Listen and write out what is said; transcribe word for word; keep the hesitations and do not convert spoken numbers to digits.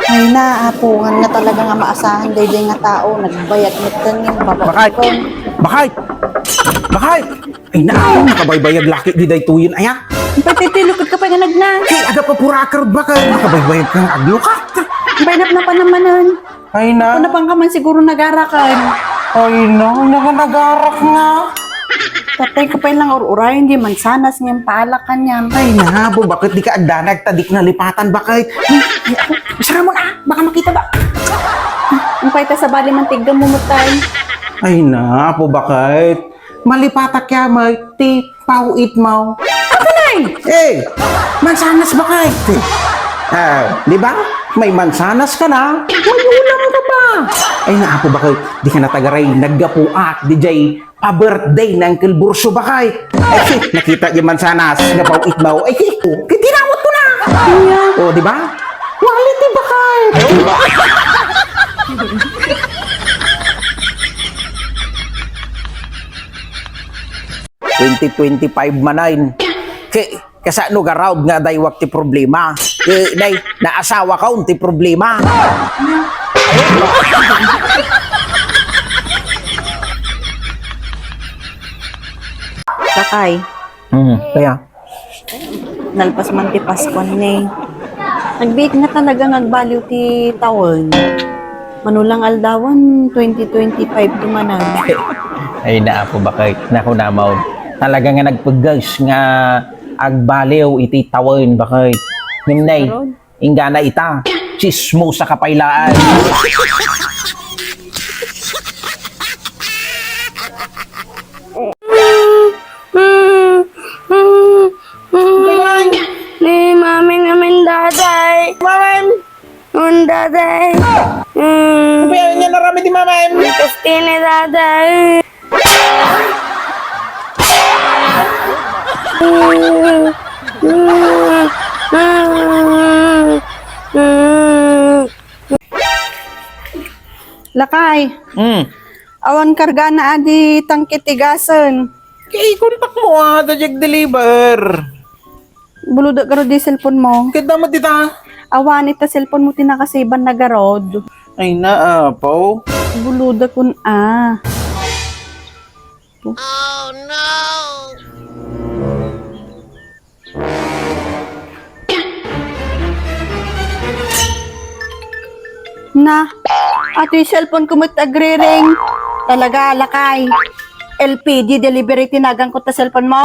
Ay na, Apo, nga talaga nga maasahan daydiay nga tao, nagbayag met ken ni Papa Bakit? Kon. Bakit? Bakit? Ay na, Apo, nakabaybayag laki di daytoyen, aya? Patitilukat ka pa nga nagna. Kay aga pa pura akarod bakit? Nakabaybayag ka nga aglukat. Baynap na pa namanen. Ay na. Kuna pang ka man siguro nagarakan. Ay na, ay na nga nagarak nga. Tatay ko pa lang ur-urayan, di mansanas nga paalak kanyan. Ay na, Apo, bakit di ka agdanag? Tadik nalipatan, bakit? Sara mo na, baka makita ba? Ang paita sa bali man tigga mo matay. Ay na, Apo, bakit? Malipatak ya, may ti pawit mo. Ako na eh! Eh, mansanas, bakit? Ah, di ba? May mansanas ka na, may ulam ka pa. Ay na, Apo, bakit? Di ka natagaray, naggapuak, di jay pa-birthday ni Uncle Burso, bakay. Ay, si, nakita niya mansanas, nga pawit mo. Ay, si, oh, kay dinawat ko na. Iya. Oh, di ba? Quality, bakay. Twenty twenty-five manayon. Kay, Kasano garud nga adaywak ti problema? Eh, nay, naasawa ka, un ti problema. Lakay. Hmm, kaya? Nalpas man ti Paskon ni. Nagbiit nga talaga nga agbaliw ti tawen. Mano lang aldawen, twenty twenty-five ti manen. Ay, naapo, bakit? Naku, namaw. Talaga nga nagpegas nga agbaliw iti tawen, bakit? Ngem nay, Karon? Inggana ita, chismosa ka pay laeng. Ni Mami ngamin, Daday. Mami! Un, Daday. Mm. Ano ba yan? Yan, narami di Mami. Ang kastini, Daday. Lakay. Hmm. Awan kargana a di tangke ti gasen. Kay kontak mo, ah, ta diak deliver. Buludak garo di cellphone mo. Kaya damat dita. Awan ita cellphone mo ti nakasiban na garod. Ay, naapaw. Buludak kun, ah. Oh, no! Na, atoy cellphone ko met agriring. Talaga, Lakay. L P D delivery ti nagan ko ta cellphone mo.